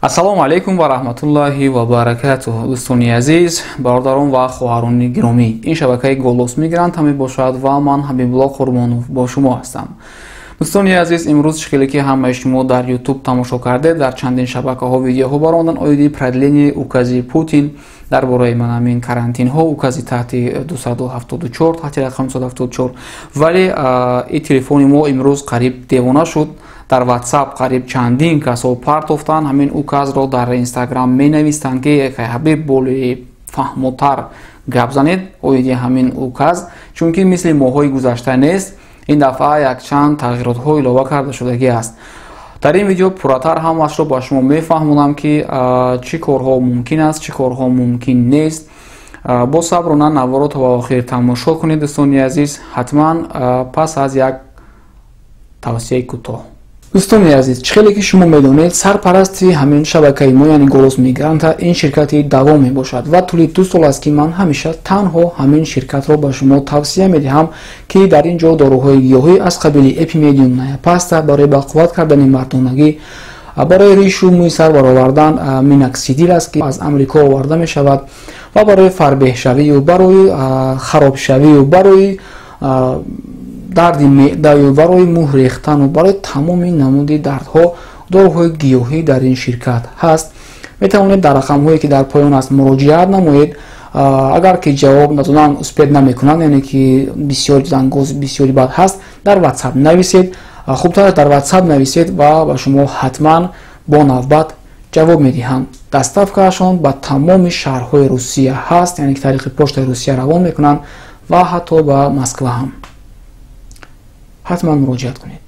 Ассалому алайкум ва раҳматуллоҳи ва баракатуҳ. Дӯстони азиз, бародарон ва хоҳарони гиромӣ, ин шабакаи Голос Мигранта мебошад ва ман Ҳабибулло Қурбонов бо шумо ҳастам. Дӯстони азиз, имрӯз чӣ хеле ки ҳамаи шумо дар Ютуб тамошо кардед, дар чандин шабакаҳо видеоҳо баромадан оиди продление укази Путин дар бораи манамин карантинҳо, укази таҳти 274, таҳти рақами 274. Вале ин телефони мо имрӯз қариб девона шуд. Дар WhatsApp қариб чандин касо партофтанд ҳамин указро, дар Instagram менавистанд, ки ҳабиб, боли фаҳмотар гап занед оиди ҳамин указ, чунки мисли моҳҳои гузашта нест, ин дафъа якчанд тағйиротҳо илова карда шудагӣ аст. Дар ин видео пурратар ҳамаашро ба шумо мефаҳмонам, ки чӣ корҳо мумкин аст, чӣ корҳо мумкин нест. Бо саброна наворо то ба охир тамошо кунед, дӯстони азиз, ҳатман пас аз як тавсияи кӯтоҳ. Дӯстони азиз, чӣ хеле ки шумо медонед, сарпарасти ҳамин шабакаи мо, яъне Голос Мигранта, ин ширкати Давом мебошад ва тӯли 2 сол аст, ки ман ҳамеша танҳо ҳамин ширкатро ба шумо тавсия медиҳам, ки дар ин ҷо доруҳои гиёҳӣ аз қабили эпимедиум паста барои бақувват кардани мардонагӣ, барои ришу мӯи сар баровардан миноксидил аст, ки аз Амрико оварда мешавад, ва барои фарбеҳшавию барои харобшавию барои дарди меъдаю барои мӯҳ рехтану барои тамоми намуди дардҳо доруҳои гиёҳӣ дар ин ширкат ҳаст. Метавонед дар рақамҳое, ки дар поён аст, муроҷиат намоед. Агар ки ҷавоб надодан успеть намекунанд, яъне ки бисёри зангоз, бисёри бад ҳаст, дар WhatsApp нависед. Хубтар дар WhatsApp нависед ва ба шумо ҳатман бо навбат ҷавоб медиҳанд. Доставкаашон ба тамоми шаҳрҳои Русия ҳаст, яъне ки тариқи почтаи Русия равон мекунанд ва ҳатто ба Москва ҳам. Ҳатман муроҷиат кунед.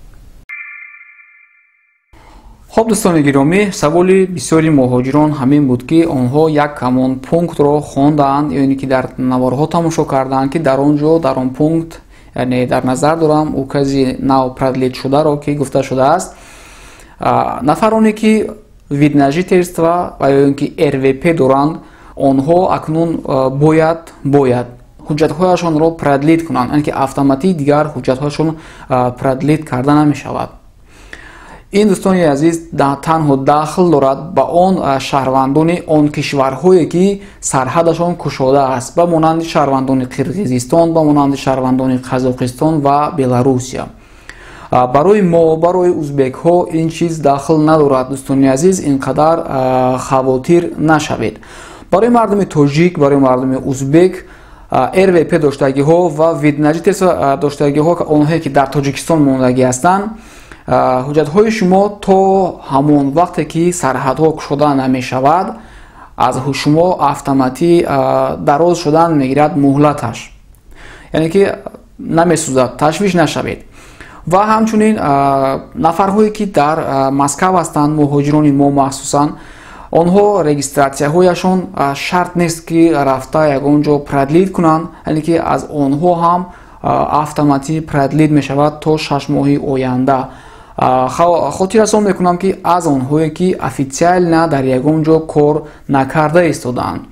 Хоб, дӯстони гиромӣ, саволи бисёри муҳоҷирон ҳамин буд, ки онҳо як ҳамон пунктро хондаанд ё ин ки дар наворҳо тамошо кардаанд, ки дар он ҷо, дар он пункт, яъне дар назар дорам укази нав продлить шударо, ки гуфта шудааст, нафароне ки вид на жительство ва ё ин ки РВП доранд, онҳо акнун бояд ҳуҷҷатҳояшонро продлить кунанд, яъне ки автоматӣ дигар ҳуҷҷатҳояшон продлить карда намешавад. Ин, дӯстони азиз, танҳо дахл дорад ба он шаҳрвандони он кишварҳое, ки сарҳадашон кушода аст, ба монанди шаҳрвандони Қирғизистон, ба монанди шаҳрвандони Қазоқистон ва Беларусия. Барои мо, барои узбекҳо ин чиз дахл надорад. Дӯстони азиз, ин қадар хавотир нашавед. Барои мардуми тоҷик, барои мардуми узбек, РВП доштагиҳо ва вид на жительство доштагиҳо, онҳое ки дар Тоҷикистон мондагӣ ҳастанд, ҳуҷҷатҳои шумо то ҳамон вақте ки сарҳадҳо кушода намешавад, аз шумо автоматӣ дароз шудан мегирад муҳлаташ, яъне ки намесӯзад, ташвиш нашавед. Ва ҳамчунин нафарҳое ки дар Москав ҳастанд, муҳоҷирони мо махсусан, онҳо регистратсияҳояшон шарт нест, ки рафта ягон ҷо продлить кунанд, яъне ки аз онҳо ҳам автоматӣ продлить мешавад то 6 моҳи оянда. Хотиррасон мекунам, ки аз онҳое ки официально дар ягон ҷо кор накарда истодаанд.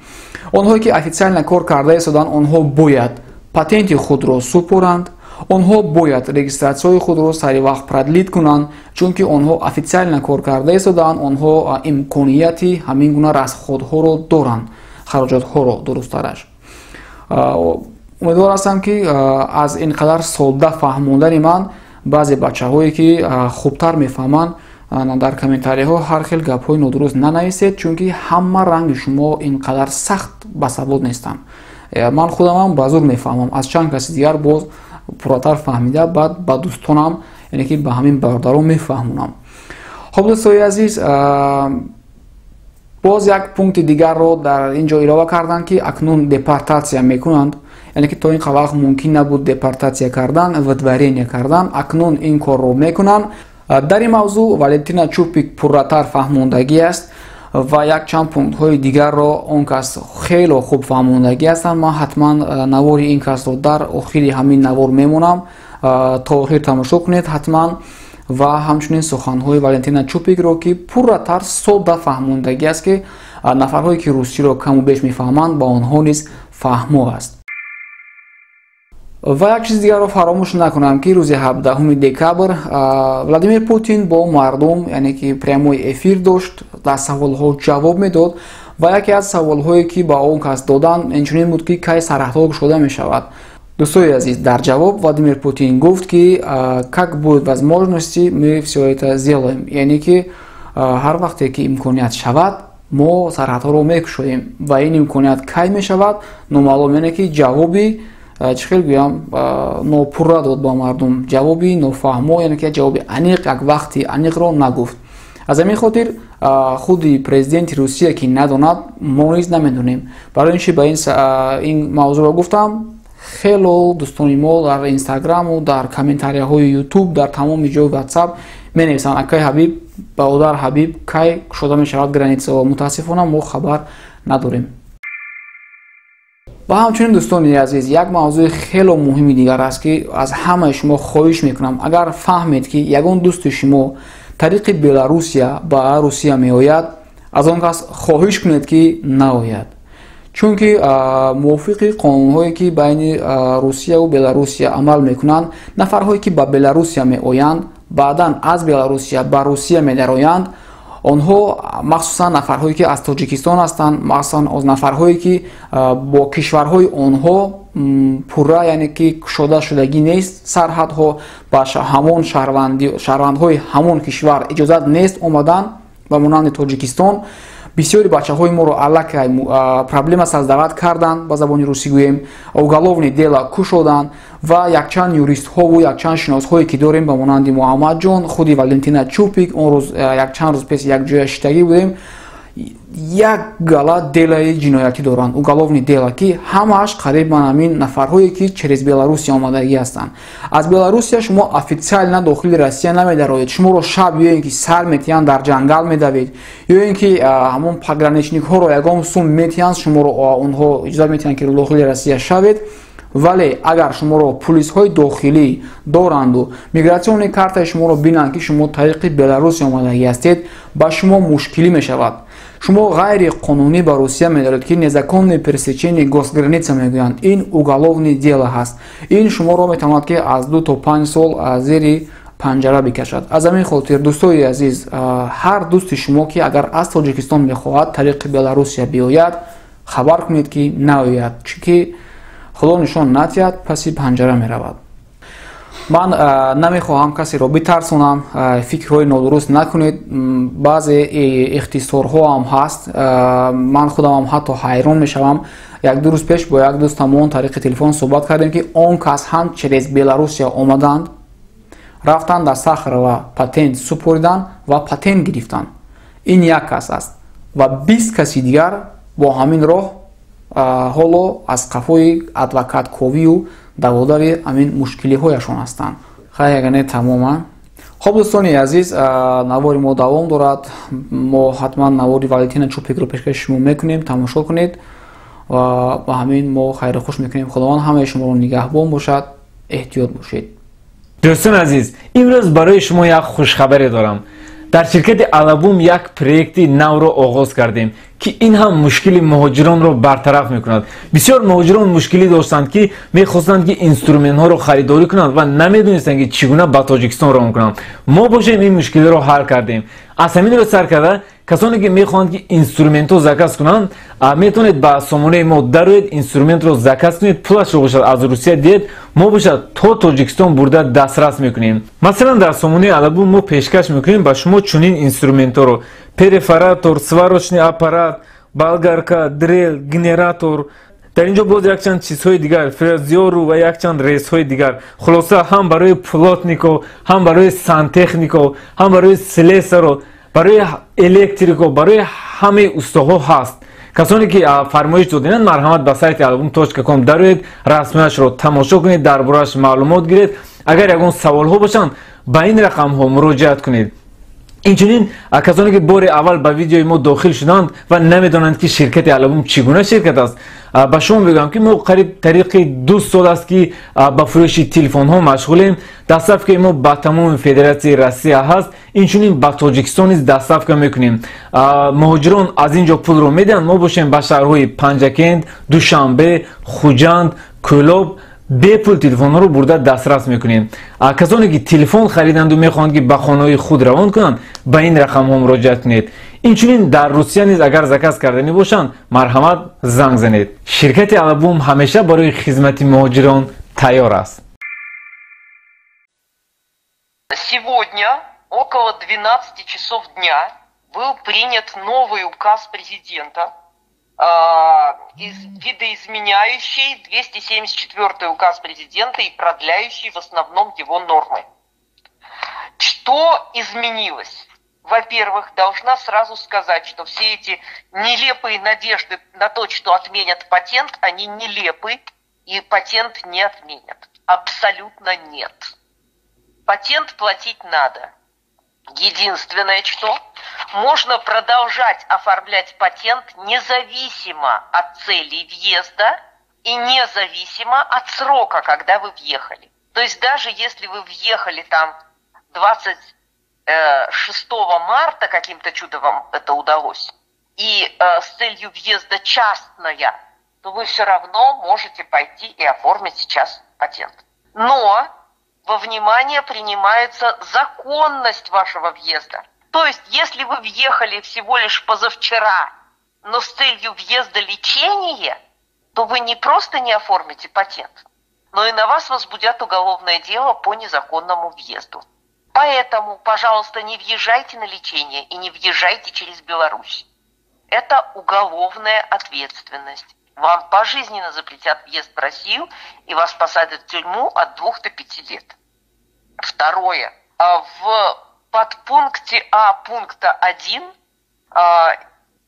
Онҳое ки официально кор карда истодаанд, онҳо бояд патенти худро супоранд, онҳо бояд регистратсияҳои худро сари вақт продлить кунанд, чунки онҳо официально кор карда истодаанд, онҳо имконияти ҳамин гуна расходҳоро доранд, хароҷотҳоро дурусттараш. Умедвор ҳастам, ки аз ин қадар содда фаҳмондани ман баъзе бачаҳое ки хубтар мефаҳманд, дар комментариҳо ҳар хел гапҳои нодуруст нанависед, чунки ҳама ранги шумо ин қадар сахт басавод нестанд. Ман худамам ба зур мефаҳмам, аз чанд каси дигар боз пурратар фаҳмида, баъд ба дӯстонам, яъне ки ба ҳамин бародарон мефаҳмонам. Хоб, дӯстои азиз, боз як пункти дигарро дар ин ҷо илова карданд, ки акнун депортатсия мекунанд, яъне ки то ин вақт мумкин набуд депортатсия кардан, выдворение кардан, акнун ин корро мекунанд. Дар ин мавзӯъ Валентина Чупик пурратар фаҳмондагӣ аст ва якчанд пунктҳои дигарро он кас хело хуб фаҳмондагӣ ҳастанд. Ман ҳатман навори ин касро дар охири ҳамин навор мемонам, то охир тамошо кунед ҳатман, ва ҳамчунин суханҳои Валентина Чупикро, ки пурратар содда фаҳмондагӣ аст, ки нафарҳое ки русиро каму беш мефаҳманд, ба онҳо низ фаҳмо аст. Ва як чизи дигарро фаромӯш накунам, ки рӯзи 17 декабр Владимир Путин бо мардум, яъне ки прямой эфир дошт. Дар саволҳо ҷавоб медод ва яке аз саволҳое, ки ба он кас доданд, инчунин буд, ки кай сарҳадҳо кушода мешавад. Дӯстои азиз, дар ҷавоб Владимир Путин гуфт, ки как будет возможности, мы все это сделаем, яъне ки ҳар вақте ки имконият шавад, мо сарҳадҳоро мекушоем ва ин имконият кай мешавад, номаълум. Яъне ки ҷавоби, чӣ хел гӯям, нопурра дод ба мардум, ҷавоби нофаҳмо, яъне ки ҷавоби аниқ, як вақти аниқро нагуфт. Аз ҳамин хотир худи президенти Русия ки надонад, мо низ намедонем. Барои ин чи ба ин мавзӯъро гуфтам? Хело дӯстони мо дар Инстаграму дар комментарияҳои Ютуб, дар тамоми ҷои Ватсап менависанд: «Акай Ҳабиб, бародар Ҳабиб, кай кушода мешавад границаҳо?» Мутаассифона, мо хабар надорем. Ва ҳамчунин, дӯстони азиз, як мавзӯи хело муҳими дигар аст, ки аз ҳамаи шумо хоҳиш мекунам: агар фаҳмед, ки ягон дӯсти шумо тариқи Беларусия ба Русия меояд, аз он кас хоҳиш кунед, ки наояд, чунки мувофиқи қонунҳое, ки байни Русияву Беларусия амал мекунанд, нафарҳое, ки ба Беларусия меоянд, баъдан аз Беларусия ба Русия медароянд, онҳо, махсусан нафарҳое, ки аз Тоҷикистон ҳастанд, махсусан нафарҳое, ки бо кишварҳои онҳо пурра, яъне ки кушода шудагӣ нест сарҳадҳо, ба ҳамон шаҳрвандҳои ҳамон кишвар иҷозат нест омадан, ба монанди Тоҷикистон, бисёри бачаҳои моро аллакай проблема создавать карданд, ба забони русӣ гӯем, уголовный дела кушоданд. Ва якчанд юристҳову якчанд шиносҳое, ки дорем, ба монанди Муҳаммадҷон, худи Валентина Чупик, он рӯз, якчанд рӯз пеш якҷоя шиштагӣ будем, як гала делаи ҷиноятӣ доранд, уголовный дела, ки ҳамааш қариб ман ҳамин нафарҳое, ки через Беларусия омадагӣ ҳастанд. Аз Беларусия шумо официально дохили Россия намедароед. Шуморо шаб ё ин ки сар метиҳанд, дар ҷангал медавед, ё ин ки ҳамон пограничникҳоро ягон сум метиҳанд, шуморо онҳо иҷозат метиҳанд, ки дохили Россия шавед. Вале агар шуморо пулисҳои дохилӣ доранду миграционный картаи шуморо бинанд, ки шумо тариқи Беларусия омадагӣ ҳастед, ба шумо мушкилӣ мешавад. Шумо ғайриқонунӣ ба Русия медоред, ки незаконное пересечение госграница мегӯянд. Ин уголовный дело ҳаст. Ин шуморо метавонад, ки аз 2 то 5 сол зери панҷара бикашад. Аз ҳамин хотир, дӯстои азиз, ҳар дӯсти шумо, ки агар аз Тоҷикистон мехоҳад тариқи Беларусия биёяд, хабар кунед, ки наояд, чунки Худо нишон натиҳад, паси панҷара меравад. Ман намехоҳам касеро битарсонам, фикрҳои нодуруст накунед. Баъзе ихтисорҳоам ҳаст, ман худамам ҳатто ҳайрон мешавам. Як-ду рӯз пеш бо як дӯстамон тариқи телефон суҳбат кардем, ки он кас ҳам через Беларусия омаданд, рафтанд, дар Сахарова патент супориданд ва патент гирифтанд. Ин як кас аст ва 20 каси дигар бо ҳамин роҳ ҳоло аз қафои адвокатковию даводави ҳамин мушкилиҳояшон ҳастанд. Хай, ягане тамома. Хоб, дӯстони азиз, навори мо давом дорад. Мо ҳатман навори Валентина Чупикро пешкаши шумо мекунем, тамошо кунед ва ба ҳамин мо хайру хуш мекунем. Худованд ҳамаи шуморо нигаҳбон бошад, эҳтиёт бошед. Дӯстони азиз, имрӯз барои шумо як хушхабаре дорам. Дар ширкати Алабум як проекти навро оғоз кардем, ки ин ҳам мушкили муҳоҷиронро бартараф мекунад. Бисёр муҳоҷирон мушкилӣ доштанд, ки мехостанд, ки инструментҳоро харидорӣ кунанд ва намедонистанд, ки чӣ гуна ба Тоҷикистон равон кунанд. Мо бошем, ин мушкилиро ҳал кардем. Аз ҳамин рӯз сар карда, касоне ки мехоҳанд, ки инструментҳо заказ кунанд, метавонед ба сомонаи мо дароед, инструментро заказ кунед, пулашро бошад аз Русия диҳед, мо бошад то Тоҷикистон бурда дастрас мекунем. Масалан, дар сомонаи Алабум мо пешкаш мекунем ба шумо чунин инструментҳоро: перфоратор, сварочный аппарат, болгарка, дрель, генератор, дар ин ҷо боз якчанд чизҳои дигар, фрезёру ва якчанд резҳои дигар. Хулоса, ҳам барои плотнико, ҳам барои сантехнико, ҳам барои слесаро, барои электрико, барои ҳамаи устоҳо ҳаст. Касоне ки фармоиш додинанд, марҳамат, ба сайти alabum.com дароед, расмияшро тамошо кунед, дар борааш маълумот гиред. Агар ягон саволҳо бошанд, ба ин рақамҳо муроҷиат кунед. Инчунин, касоне ки бори аввал ба видеои мо дохил шуданд ва намедонанд, ки ширкати Алабум чӣ гуна ширкат аст, ба шумо мегӯям, ки мо қариб тариқи 2 сол аст, ки ба фурӯши телефонҳо машғулем. Доставкаи мо ба тамоми Федератсияи Россия ҳаст, инчунин ба Тоҷикистон низ доставка мекунем. Муҳоҷирон аз ин ҷо пулро медиҳанд, мо бошем ба шаҳрҳои Панҷакент, Душанбе, Хуҷанд, Кӯлоб бепул телефонҳоро бурда дастрас мекунем. Касоне ки телефон хариданду мехоҳанд, ки ба хонаҳои худ равон кунанд, ба ин рақамҳо муроҷиат кунед. Инчунин дар Русия низ агар заказ карданӣ бошанд, марҳамат, занг занед. Ширкати Алабум ҳамеша барои хизмати муҳоҷирон тайёр аст. Сегодня около 12 часов дня был принят новый указ президента, видоизменяющий 274 указ президента и продляющий в основном его нормы. Что изменилось? Во-первых, должна сразу сказать, что все эти нелепые надежды на то, что отменят патент, они нелепы, и патент не отменят. Абсолютно нет. Патент платить надо. Единственное, что можно продолжать оформлять патент независимо от цели въезда и независимо от срока, когда вы въехали. То есть даже если вы въехали там 26 марта, каким-то чудом вам это удалось, и с целью въезда частная, то вы все равно можете пойти и оформить сейчас патент. Но во внимание принимается законность вашего въезда. То есть, если вы въехали всего лишь позавчера, но с целью въезда лечения, то вы не просто не оформите патент, но и на вас возбудят уголовное дело по незаконному въезду. Поэтому, пожалуйста, не въезжайте на лечение и не въезжайте через Беларусь. Это уголовная ответственность. Вам пожизненно запретят въезд в Россию и вас посадят в тюрьму от 2 до 5 лет. Второе. В подпункте А пункта 1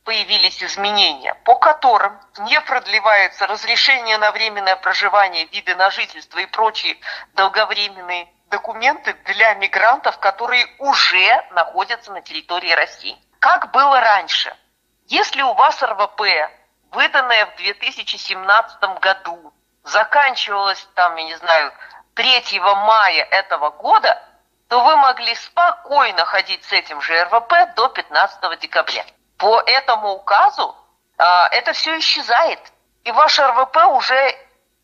появились изменения, по которым не продлевается разрешение на временное проживание, виды на жительство и прочие долговременные документы для мигрантов, которые уже находятся на территории России. Как было раньше? Если у вас РВП, выданное в 2017 году, заканчивалось там, я не знаю, 3 мая этого года, то вы могли спокойно ходить с этим же РВП до 15 декабря. По этому указу это все исчезает, и ваш РВП уже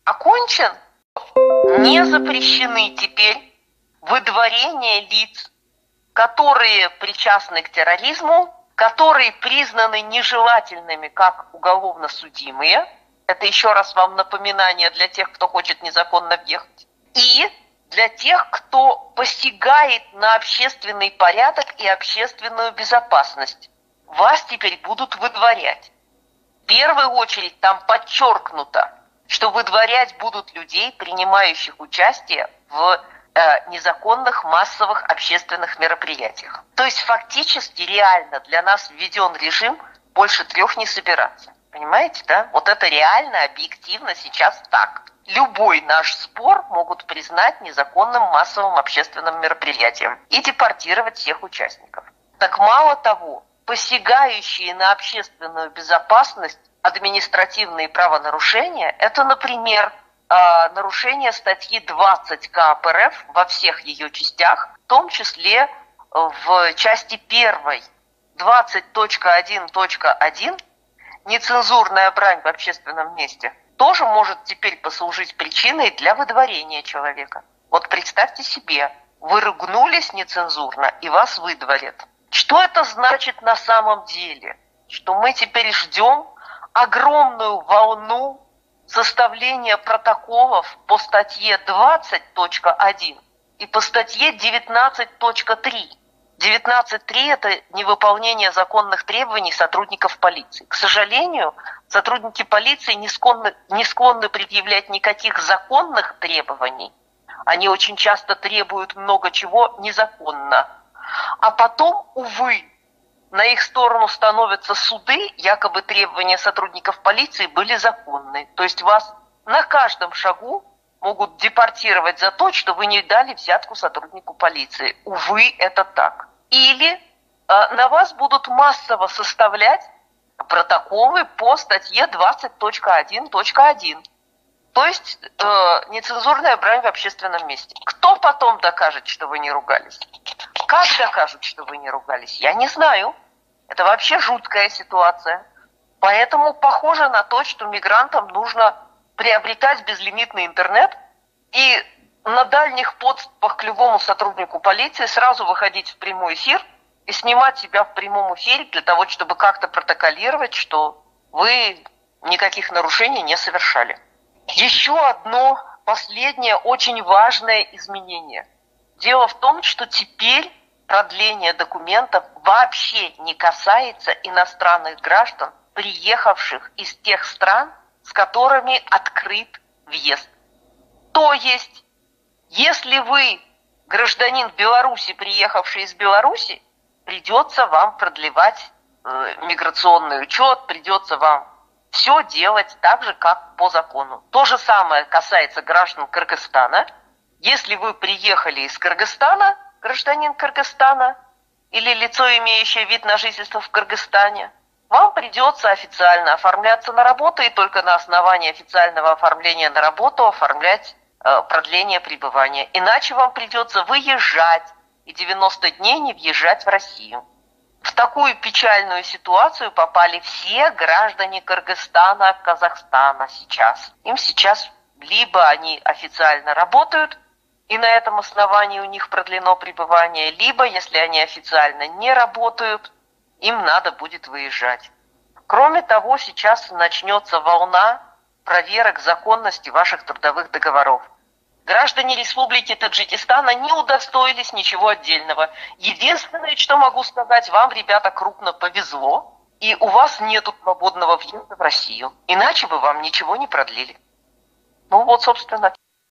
окончен. Не запрещены теперь выдворение лиц, которые причастны к терроризму, которые признаны нежелательными как уголовно судимые. Это еще раз вам напоминание для тех, кто хочет незаконно въехать. И для тех, кто посягает на общественный порядок и общественную безопасность. Вас теперь будут выдворять. В первую очередь там подчеркнуто, что выдворять будут людей, принимающих участие в незаконных массовых общественных мероприятиях. То есть фактически реально для нас введен режим больше 3 не собираться. Понимаете, да? Вот это реально, объективно сейчас так. Любой наш сбор могут признать незаконным массовым общественным мероприятием и депортировать всех участников. Так мало того, посягающие на общественную безопасность административные правонарушения, это, например, нарушение статьи 20 КоАП РФ во всех ее частях, в том числе в части 1 20.1.1 нецензурная брань в общественном месте тоже может теперь послужить причиной для выдворения человека. Вот представьте себе, вы ругнулись нецензурно, и вас выдворят. Что это значит на самом деле? Что мы теперь ждем огромную волну составления протоколов по статье 20.1 и по статье 19.3. 19.3 – это невыполнение законных требований сотрудников полиции. К сожалению, сотрудники полиции не склонны предъявлять никаких законных требований. Они очень часто требуют много чего незаконно. А потом, увы, на их сторону становятся суды, якобы требования сотрудников полиции были законны. То есть вас на каждом шагу могут депортировать за то, что вы не дали взятку сотруднику полиции. Увы, это так. Или на вас будут массово составлять протоколы по статье 20.1.1. То есть нецензурная брань в общественном месте. Кто потом докажет, что вы не ругались? Как докажут, что вы не ругались? Я не знаю. Это вообще жуткая ситуация. Поэтому похоже на то, что мигрантам нужно приобретать безлимитный интернет и на дальних подступах к любому сотруднику полиции сразу выходить в прямой эфир И снимать себя в прямом эфире для того, чтобы как-то протоколировать, что вы никаких нарушений не совершали. Еще одно последнее очень важное изменение. Дело в том, что теперь продление документов вообще не касается иностранных граждан, приехавших из тех стран, с которыми открыт въезд. То есть, если вы гражданин Беларуси, приехавший из Беларуси, придется вам продлевать миграционный учет, придется вам все делать так же, как по закону. То же самое касается граждан Кыргызстана. Если вы приехали из Кыргызстана, гражданин Кыргызстана или лицо, имеющее вид на жительство в Кыргызстане, вам придется официально оформляться на работу и только на основании официального оформления на работу оформлять продление пребывания. Иначе вам придется выезжать и 90 дней не въезжать в Россию. В такую печальную ситуацию попали все граждане Кыргызстана, Казахстана сейчас. Им сейчас либо они официально работают, и на этом основании у них продлено пребывание, либо, если они официально не работают, им надо будет выезжать. Кроме того, сейчас начнется волна проверок законности ваших трудовых договоров. Граждане Республики Таджикистана не удостоились ничего отдельного. Единственное, что могу сказать, вам, ребята, крупно повезло, и у вас нету свободного въезда в Россию. Иначе бы вам ничего не продлили. Ну вот, собственно,